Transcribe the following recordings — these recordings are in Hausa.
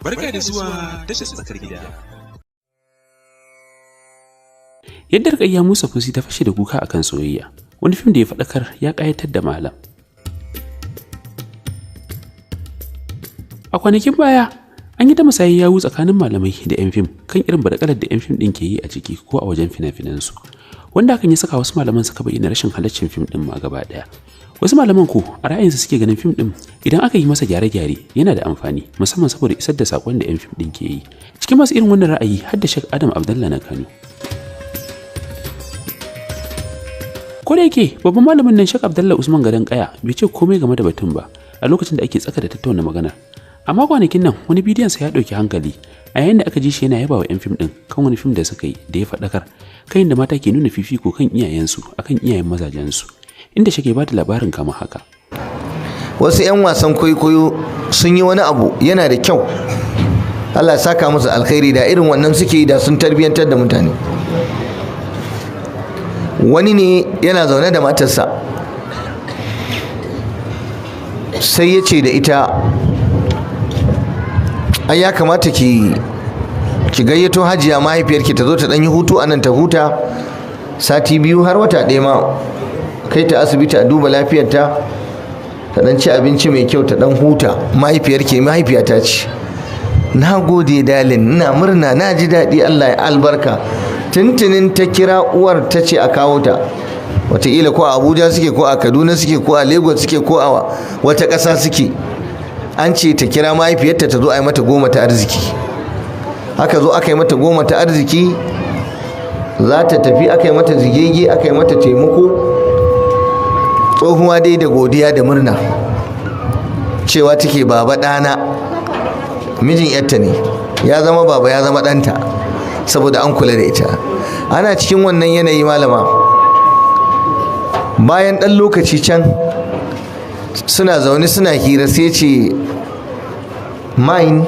Barka da zuwa tashar Tsakar Gida. Yadda Rukayya Musa Fusi ta fashe da kuka akan soyayya, wani fim da ya faɗakar ya ƙayatar da malam. A kwanakin baya, an yi ta musayar yawu tsakanin malamai da 'yan fim kan irin badakalar da 'yan fim ɗin ke yi a ciki ko a wajen fina-finansu, wanda hakan ya saka wasu malaman suka bayyana rashin halaccin fim ɗin ma gaba ɗaya. Wasu malaman ko a ra'ayinsu suke ganin fim ɗin idan aka yi masa gyare-gyare yana da amfani, musamman saboda isar da saƙon da 'yan fim ɗin ke yi. Cikin masu irin wannan ra'ayi har da Sheikh Adam Abdallah na Kano. Ko da yake babban malamin nan Sheikh Abdallah Usman Gadon Kaya bai ce komai game da batun ba a lokacin da ake tsaka da tattauna maganar. Amma kwanakin nan wani bidiyon sa ya ɗauki hankali a yayin da aka ji shi yana yaba wa 'yan fim ɗin kan wani fim da suka yi da ya faɗakar kan yadda mata ke nuna fifiko kan iyayensu akan iyayen mazajensu, inda shi ke ba da labarin kamar haka. Wasu 'yan wasan kwaikwayo sun yi wani abu yana da kyau, Allah ya saka musu alkhairi, da irin wannan suke da sun tarbiyantar da mutane. Wani ne yana zaune da matarsa, sai ya ce da ita, ai ya kamata ki gayyato hajiya mahaifiyarki ta zo ta ɗan yi hutu anan, ta huta sati biyu har wata ɗaya ma, kai ta asibiti a duba lafiyarta, ta ɗan ci abinci mai kyau, ta ɗan huta. Mahaifiyarki mahaifiyata ce. Na gode dalin, ina murna, na ji daɗi, Allah ya albarka. Tuntunin ta kira uwar ta ce a kawo ta, wataƙila ko a Abuja suke, ko a Kaduna suke, ko a Lagos suke, ko a wata ƙasa suke. An ce ta kira mahaifiyarta ta zo a yi mata goma ta arziki. Aka zo aka yi mata goma ta arziki, za ta tafi, aka yi mata zigege, aka yi mata taimako. Tsohuwa dai da godiya da murna cewa take baba ɗana, mijin yarta ne, ya zama baba, ya zama ɗanta, saboda an kula da ita. Ana cikin wannan yanayi malama, bayan ɗan lokaci can suna zaune suna hira, sai ce mine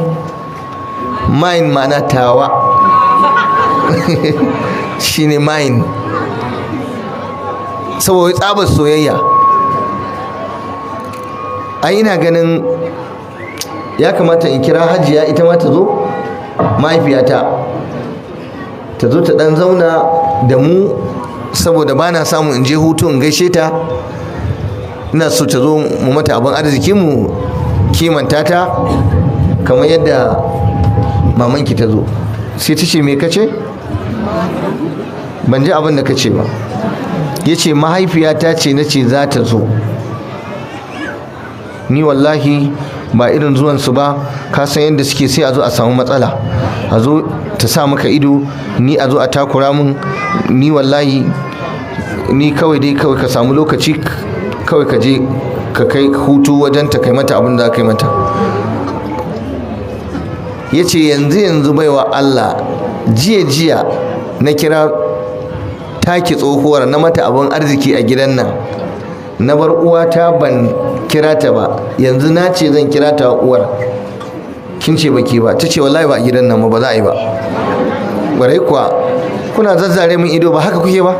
mine, ma'ana tawa shine mine, saboda tsabar soyayya. Ai ina ganin ya kamata in kira hajiya, ita ma ta zo, mahaifiyata ta zo ta dan zauna da mu, saboda ba na samu in je hutu in gaishe ta. Ina so ta zo mu mata abin arziki, mu kimanta ta kamar yadda mamanki ta zo. Sai ta ce me kace? Ban ji abin da kace ba. Ya ce mahaifiyata ce na ce za ta zo. Ni wallahi ba irin zuwansu ba, ka san yadda suke, sai a zo a samu matsala, a zo ta sa maka ido, ni a zo a takura mun, ni wallahi ni kawai dai kawai ka samu lokaci kawai ka je ka kai hutu wajen ta, kai mata abin da ka yi mata. Ya ce yanzu yanzu baiwa Allah, jiya jiya na kira taki tsohuwar na mata abin arziki a gidan nan, na bar uwata ban kira ta ba, yanzu na ce zan kira ta uwar, kin ce baki ba. Ta ce wallahi ba a gidan nan ba za a yi ba. Ƙwarai kuwa kuna zazzare min ido, ba haka kuke ba?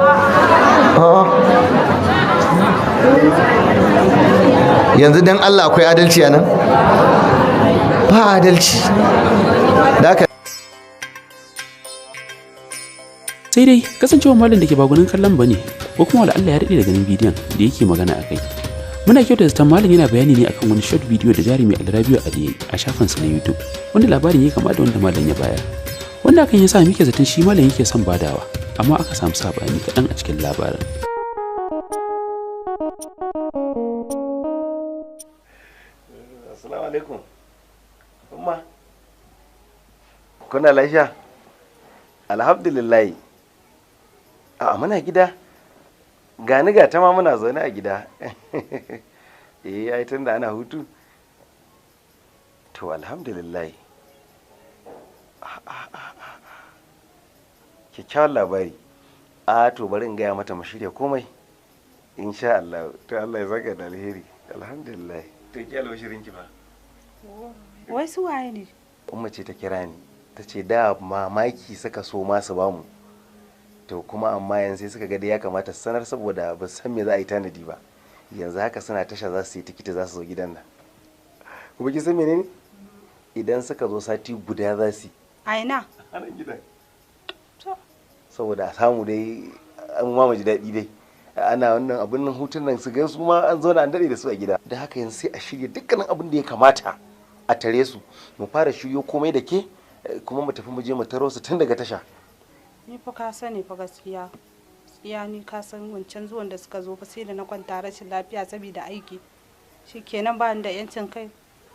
Yanzu dan Allah akwai adalci a nan? Ba adalci. Sai dai kasancewar malam da ke bagunin kallon bane, ko kuma wala Allah ya daɗe da ganin bidiyon da yake magana a kai. Muna kyauta zaton malam yana bayani ne akan wani short video da jarumi Alrabiu Ali a shafinsa na YouTube, wanda labarin ya kama da wanda malam ya bayar. Wanda hakan ya sa muke zaton shi malam yake son badawa, amma aka samu sabani kaɗan a cikin labarin. Assalamu alaikum. Umma. Kuna lafiya? Alhamdulillah. A'a muna gida. Gani ga ta ma muna zaune a gida. Eh ai tunda ana hutu. To alhamdulillah. Kyakkyawan labari. A to bari in gaya mata mu shirya komai. Insha Allah. To Allah ya saka da alheri. Alhamdulillah. To ki albashirin ki fa. Wai su waye ne? Umma ce ta kira ni. Ta ce da mamaki suka so ma su bamu. To kuma amma yanzu sai suka ga dai ya kamata su sanar saboda ba su san me za a yi tanadi ba. Yanzu haka suna tasha za su yi tikiti za su zo gidan nan. Kuma kin san menene? Idan suka zo sati guda za su. A ina? A nan gidan. Saboda a samu dai an ma ji daɗi dai. Ana wannan abin nan hutun nan su ga su ma an zauna an daɗe da su a gida. Da haka yanzu sai a shirya dukkanin abin da ya kamata a tare su. Mu fara shiryo komai da ke kuma mu tafi mu je mu taro su tun daga tasha. Ni fa ka sani fa gaskiya. Gaskiya ni ka san wancan zuwan da suka zo fa sai da na kwanta rashin lafiya saboda aiki. Shikenan ba ni da yancin kai.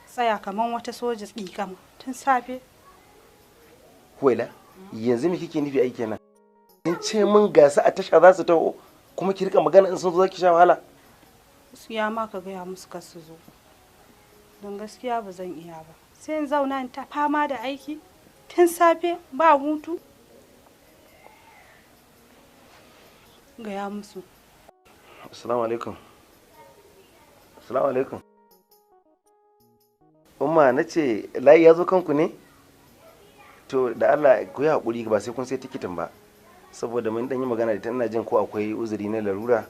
Tsaya kaman wata soja tsikam tun safe. Huwaila, yanzu me kike nufi aiki nan? Kin ce min gasa a tasha za su taho kuma ki rika magana in sun zo zaki sha wahala. Gaskiya ma ka gaya musu kar su zo. Don gaskiya ba zan iya ba. Sai in zauna in ta fama da aiki tun safe ba hutu. Gaya musu. Assalamu alaikum. Assalamu alaikum. Umma na ce layi ya zo kanku ne? To da Allah ku yi haƙuri ba sai kun sai tikitin ba. Saboda mun dan yi magana da ta ina jin ko akwai uzuri na larura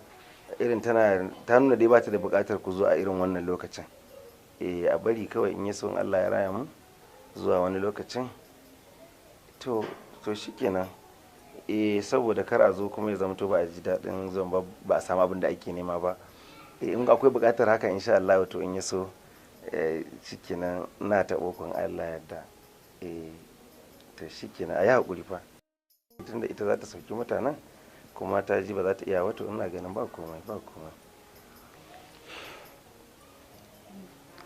irin tana ta nuna dai ba ta da buƙatar ku zo a irin wannan lokacin. Eh a bari kawai in ya so in Allah ya raya mu zuwa wani lokacin. To shikenan. Eh saboda kar a zo kuma ya zama to ba a ji daɗin zuwan ba ba a samu abin da ake nema ba. Eh in akwai buƙatar haka insha Allah to in ya so shikenan na taɓo kun Allah yarda. Eh to shikenan a yi haƙuri fa. Tunda ita za ta sauki mutanen kuma ta ji ba za ta iya wato ina ganin ba komai ba komai.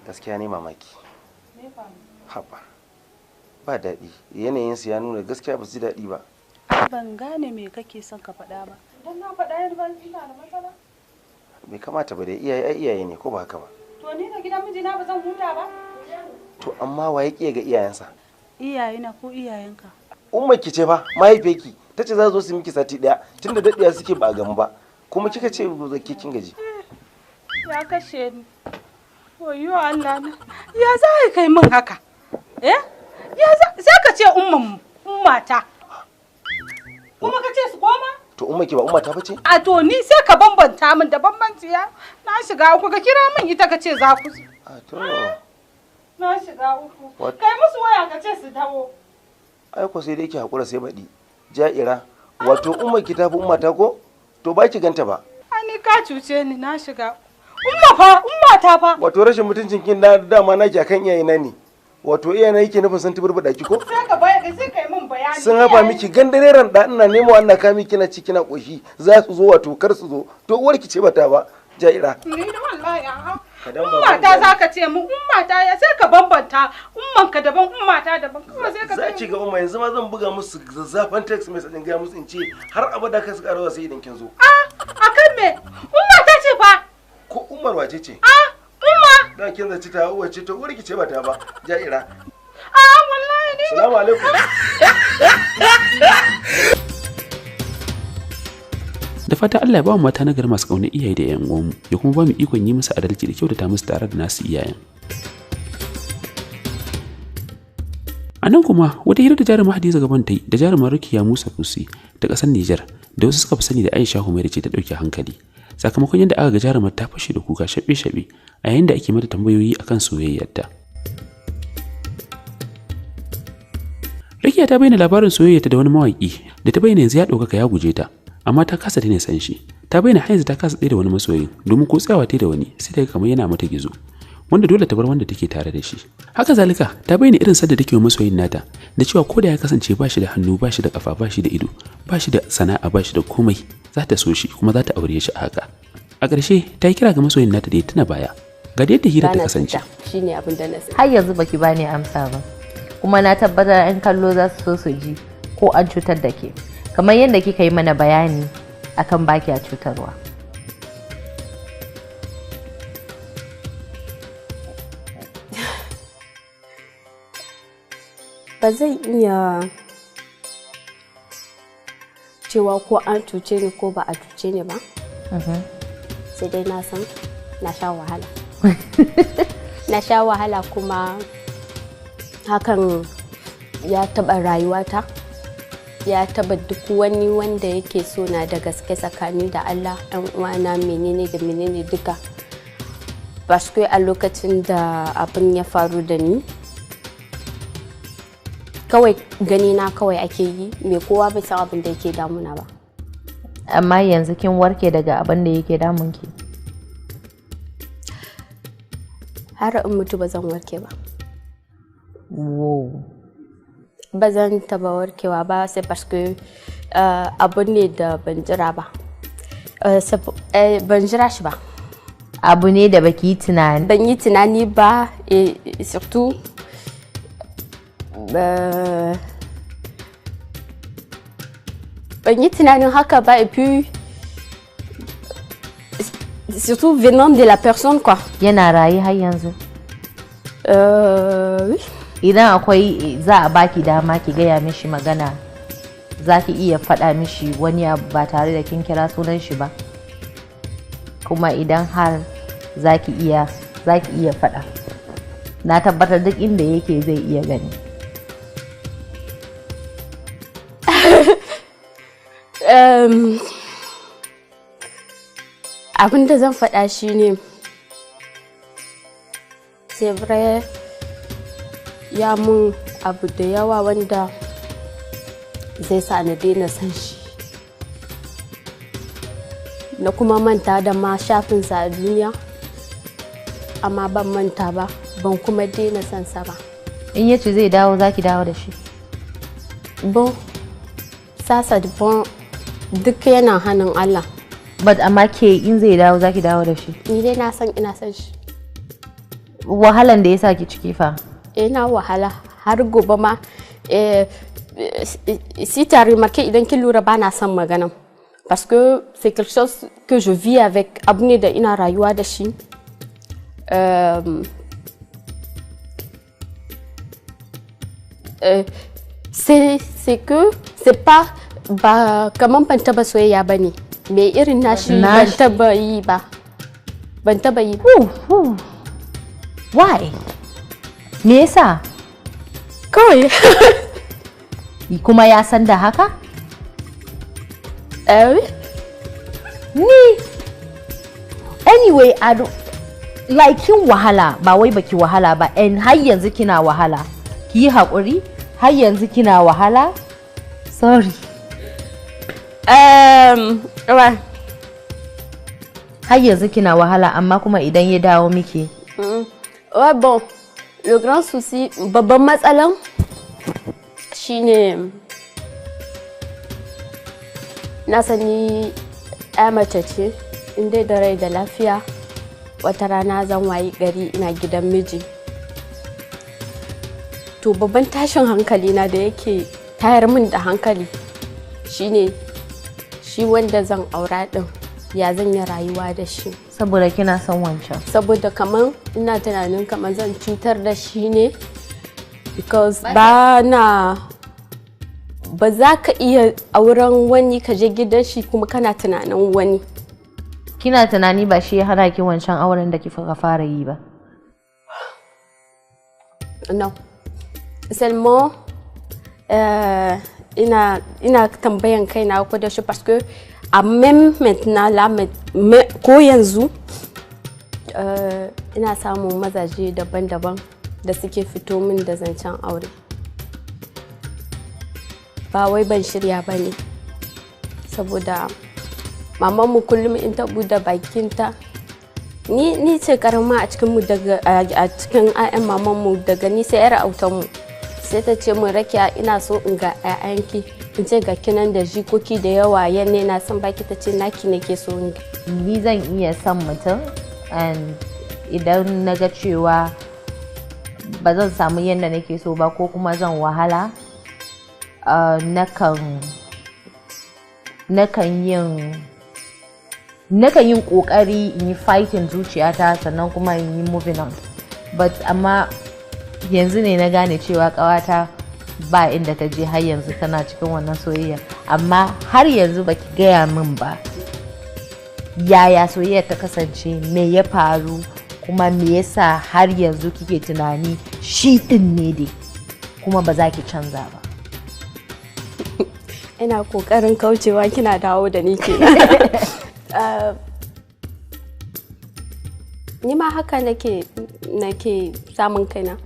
Gaskiya ne mamaki. Haba. Ba daɗi. Yanayinsu ya nuna gaskiya ba su ji daɗi ba. Ban gane me kake son ka faɗa ba. Dan na faɗa yadda ban ina da matsala. Bai kamata ba dai iyaye ai iyaye ne ko ba haka ba. To ni da gidan mijina ba zan huta ba? To amma waye ƙi ga iyayensa? Iyayena ko iyayenka? Umma ki ce fa mahaifiyarki ta ce za su zo su miki sati ɗaya tunda daɗewa suke ba a gamu ba kuma kika ce ke kin gaji. Ya kashe ni. Wayyo Allah na. Ya za ka kai min haka? Eh? Ya za sai ka ce umman ummata. Kuma ka ce su koma? To umma ki ba ummata ba ce? A to ni sai ka bambanta min da bambanci ya. Na shiga uku ka kira min ita ka ce za ku. A to. Na shiga uku. Kai musu waya ka ce su dawo. Ai ko sai dai ki hakura sai baɗi. Ja'ira wato umma ki tafi ummata ko? To ba ki ganta ba. Ani ka cuce ni na shiga. Umma fa ummata fa. Wato rashin mutuncin kin da dama naki akan iyayena ne. Wato iyayena yake nufin sun tuburbuɗa ki ko? Sai ka bayar sai kai min bayani. Sun hafa miki gandareren da ina nemo Allah ka miki kina ci kina koshi za su zo wato kar su zo to uwar ki ce bata ba Ja'ira. Ni da wallahi a'a. Ummata za ka ce mu ummata ya sai ka bambanta umman ka daban ummata daban kuma sai ka za ki ga umma yanzu ma zan buga musu zazzafan text message in ga musu in ce har abada ka su karawa sai idan kin zo. A akan me? Ummata ce fa. Ko ummar wace ce? A umma. Da kin zaci ta uwa ce to uwar ki ce bata ba Ja'ira. A wallahi ni. Assalamu alaikum. Da fata Allah ya ba mu mata nagari masu ƙaunar iyaye da ƴan uwanmu ya kuma ba mu ikon yi musu adalci da kyautata musu tare da nasu iyayen. A nan kuma wata hira da jarumar Hadiza Gabon ta yi da jarumar Rukiya Musa Kusi ta ƙasar Nijar da wasu suka fi sani da Aisha Humaira ce ta ɗauke hankali sakamakon yadda aka ga jarumar ta fashe da kuka shaɓe-shaɓe a yayin da ake mata tambayoyi akan soyayyarta. Rukiya ta bayyana labarin soyayyarta da wani mawaƙi da ta bayyana yanzu ya ɗaukaka ya guje ta amma ta kasa daina san shi. Ta bayyana har yanzu ta kasa tsaye da wani masoyin domin ko tsayawa ta da wani sai ta kamar yana mata gizo wanda dole ta bar wanda take tare da shi. Haka zalika ta bayyana irin sadda take wa masoyin nata da cewa ko da ya kasance ba shi da hannu ba shi da kafa ba shi da ido ba shi da sana'a ba shi da komai za ta so shi kuma za ta aure shi a haka. A ƙarshe ta yi kira ga masoyin nata da ya tuna baya ga da yadda hira ta kasance. Shine abin da na Har yanzu baki bani amsa ba kuma na tabbatar 'yan kallo za su so su ji ko an cutar da ke. Kamar yadda kika yi mana bayani akan baki a cutarwa. Ba zan iya cewa ko an cuce ni ko ba a cuce ni ba. Sai dai na san na sha wahala. Na sha wahala kuma hakan ya taɓa rayuwata. Ya taba duk wani wanda yake so na da gaske tsakani da Allah ɗan uwana menene da menene duka. Paske a lokacin da abin ya faru da ni Kawai gani na kawai ake yi, mai kowa bai san abin da yake damuna ba. Amma yanzu kin warke daga abin da yake damunki? Har in mutu ba zan warke ba. Wow. Ba zan taba warkewa ba, sai parce que abu ne da ban jira ba. Ban jira shi ba. Abu ne da baki yi tunani. Ban yi tunani ba, et surtout ban yi tunanin haka ba, et puis surtout venant de la personne quoi. Yana raye har yanzu? Oui. Idan akwai za a baki dama ki gaya mishi magana, za ki iya faɗa mishi wani abu ba tare da kin kira sunan shi ba? Kuma idan har za ki iya faɗa, na tabbatar duk inda yake zai iya gani. Abin da zan faɗa shine, c'est vrai, ya mun abu da yawa wanda zai sa na daina san shi, na kuma manta da ma shafinsa a duniya, amma ban manta ba, ban kuma daina san sa ba. In ya ce zai dawo, za ki dawo da shi? Bon, ça dépend, duk yana hannun Allah. But amma ke in zai dawo, za ki dawo da shi? Ni dai na san ina san shi. Wahalan da ya sa ki ciki fa? Ina wahala har gobe ma. Si tu as remarqué, idan kin lura, ba na son magana, parce que c'est quelque chose que je vis avec, abu ne da ina rayuwa da shi. C'est que c'est pas ba kaman ban taba soyayya ba ne, me irin nashi ban taba yi ba, ban taba yi. Why? Me yasa? Kawai. Kuma ya san da haka? Eh. Ni anyway, I don't like kin wahala, ba wai baki wahala ba, and har yanzu kina wahala. Ki yi haƙuri, har yanzu kina wahala. Sorry. Ouais. Har yanzu kina wahala, amma kuma idan ya dawo miki. Ouais, bon, le grand souci, babban matsalan shine na sani ya mace ce, in dai da rai da lafiya, wata rana zan wayi gari ina gidan miji. To babban tashin hankali na da yake tayar min da hankali shine shi wanda zan aura din, ya zan yi rayuwa da shi. Saboda kina son wancan. Saboda kaman ina tunanin kaman zan cutar da shi ne, because ba na ba za ka iya auren wani ka je gidan shi kuma kana tunanin wani. Kina tunani ba shi ya hana ki wancan auren da kika fara yi ba? No. Seulement ina tambayan kaina ko da shi, parce que à même maintenant là, ko yanzu ina samun mazaje daban-daban da suke fito min da zancen aure. Ba wai ban shirya ba ne, saboda mamanmu kullum in ta buɗe bakinta, ni ce karama a cikin mu, daga a cikin 'ya'yan mamanmu, daga ni sai 'yar autanmu. Sai ta ce mun, "Rakiya, ina so in ga 'ya'yanki." In ce, "Ga kinan da jikoki da yawa, yanne na son baki." Ta ce, "Naki nake so in ga." Ni zan iya son mutum, and idan na ga cewa ba zan samu yadda nake so ba ko kuma zan wahala, nakan yin kokari in yi fighting zuciyata, sannan kuma in yi moving on. But amma yanzu ne na gane cewa kawata ba inda ta je, har yanzu tana cikin wannan soyayya. Amma har yanzu baki gaya min ba yaya soyayya ta kasance, me ya faru, kuma me yasa har yanzu kike tunani shi din ne dai kuma ba za ki canza ba. Ina kokarin kaucewa, kina dawo da ni kenan. Ni ma haka nake samun kaina.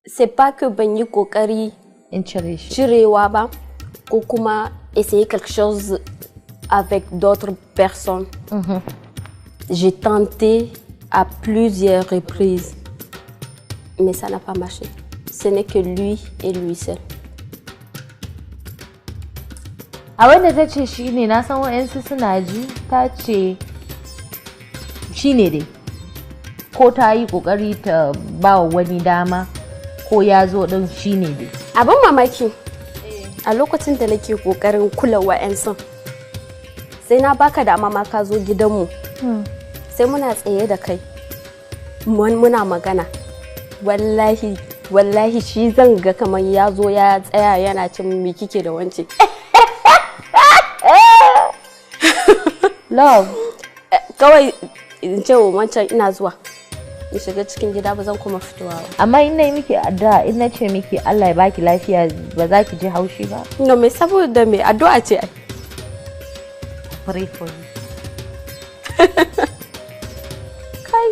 C'est pas que ban yi kokari in cire shi cirewa ba, ko kuma essayer quelque chose avec d'autres personnes. J'ai tenté à plusieurs reprises, mais ça n'a pas marché. Ce n'est que lui et lui seul. Abin da ta ce shi ne, na san wa'yansu suna ji, ta ce shi ne dai ko ta yi kokari ta ba wa wani dama ko ya zo din, shi ne dai. Abin mamaki, a lokacin da nake kokarin kula wa'yansu, sai na baka dama ma ka zo gidanmu, sai muna tsaye da kai muna magana, wallahi wallahi shi zan ga kamar ya zo ya tsaya yana cin me kike da wance. Love. Kawai in ce wa wancan ina zuwa, in shiga cikin gida, ba zan kuma fitowa ba. Amma in na yi miki addu'a, in na ce miki Allah ya baki lafiya, ba za ki ji haushi ba? No, me saboda me? Addu'a ce ai. Pray for you. Kai,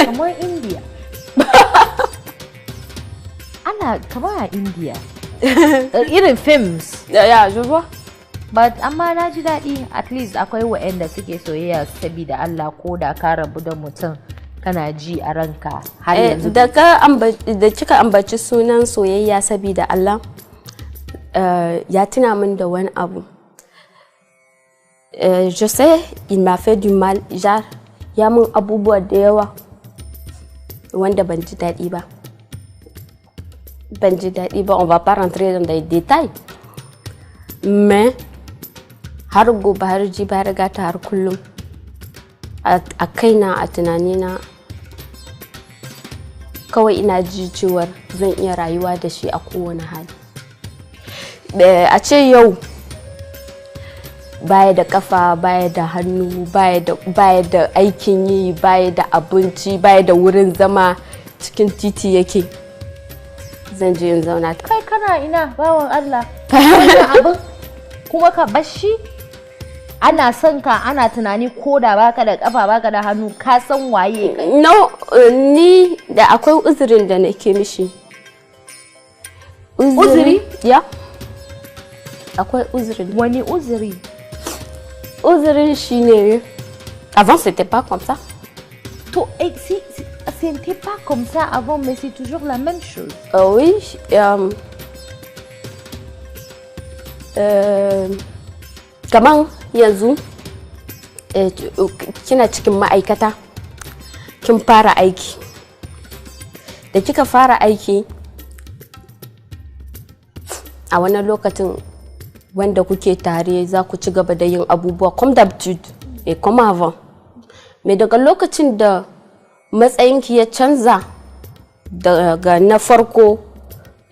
kamar India, ana kamar a India irin films. Ya, je vois. But amma na ji daɗi, at least akwai waɗanda suke soyayya saboda Allah, ko da ka rabu da mutum kana ji a ranka har yanzu. Da kika ambaci sunan soyayya saboda Allah, ya tuna min da wani abu. Je sais, il m'a fait du mal, genre ya mun abubuwa da yawa wanda ban ji daɗi ba. Ban ji daɗi ba, on va pas rentrer dans des détails. Mais har gobe, har jibi, har gata, har kullum, a kaina, a tunanina, kawai ina ji cewar zan iya rayuwa da shi a kowane hali. A ce yau baya da kafa, baya da hannu, baya da aikin yi, baya da abinci, baya da wurin zama, cikin titi yake, zan je in zauna. Kai, kana ina, bawan Allah? Wannan abin kuma ka bashi ana son ka, ana tunani ko da baka da kafa, baka da hannu, ka san waye kai. No, ni da akwai uzurin da nake mishi. Uzuri? Ya, akwai uzurin. Wani uzuri? Uzurin shine, avant c'était pas comme ça. To si, si c'était pas comme ça avant, mais c'est toujours la même chose. Oui, kaman yanzu kina cikin ma'aikata, kin fara aiki. Da kika fara aiki a wannan lokacin, wanda kuke tare za ku ci gaba da yin abubuwa comme d'habitude et comme avant. Mais daga lokacin da matsayinki ya canza daga na farko,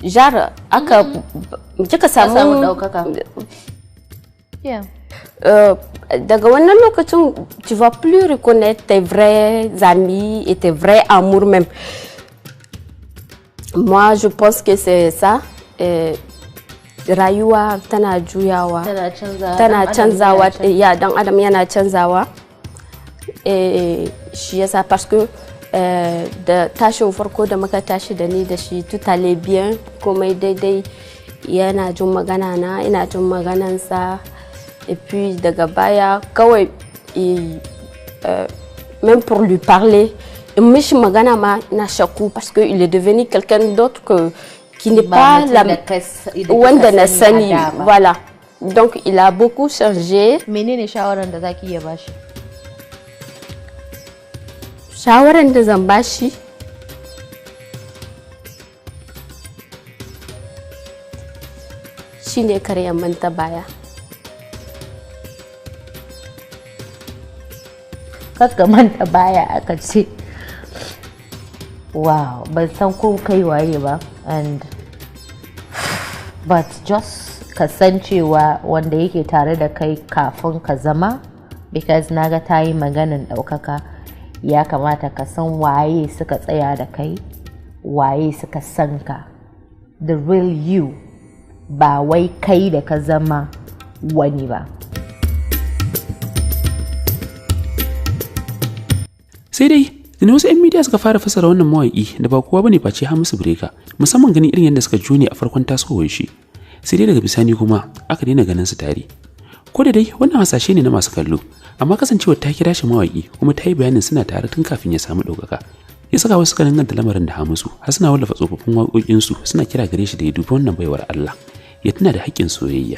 jara aka kika samu samu ɗaukaka. Daga wannan lokacin tu vas plus reconnaître tes vrais amis et tes vrais amours même. Moi, je pense que c'est ça. Rayuwa tana juyawa, tana canzawa. Tana ɗan adam canzawa. yana canzawa. Ya, dan adam yana canzawa. Shi yasa, parce que da tashin farko da muka tashi da ni da shi, tout allait bien, komai daidai, yana jin magana na, ina jin maganansa. Et puis daga baya kawai même pour lui parler, in mishi magana ma na shakku, parce que il est devenu quelqu'un d'autre que qui n'est Ba pas mutum la da kika wanda na sani sani a da ba. Voilà, donc il a beaucoup changé. Menene shawaran da zaki iya bashi? Shawaran da zan bashi shine kar ya manta baya. Kakka manta baya aka ce. Wow, ban san ko kai waye ba, and but just ka san cewa wanda yake tare da kai kafin ka zama, because naga ta yi maganin ɗaukaka, ya kamata ka san waye suka tsaya da kai, waye suka san ka, the real you, ba wai kai da ka zama wani ba. Sai dai Tuni wasu 'yan midiya suka fara fassara wannan mawaƙi da ba kowa bane face Hamisu Breaker, musamman ganin irin yadda suka jone a farkon tasowar shi. Sai dai daga bisani kuma aka daina ganin su tare. Ko da dai wannan hasashe ne na masu kallo, amma kasancewar ta kira shi mawaƙi kuma ta yi bayanin suna tare tun kafin ya samu ɗaukaka, ya saka wasu suka danganta lamarin da Hamisu, har suna wallafa tsofaffin waƙoƙinsu suna kira gare shi da ya dubi wannan baiwar Allah, ya tuna da haƙƙin soyayya.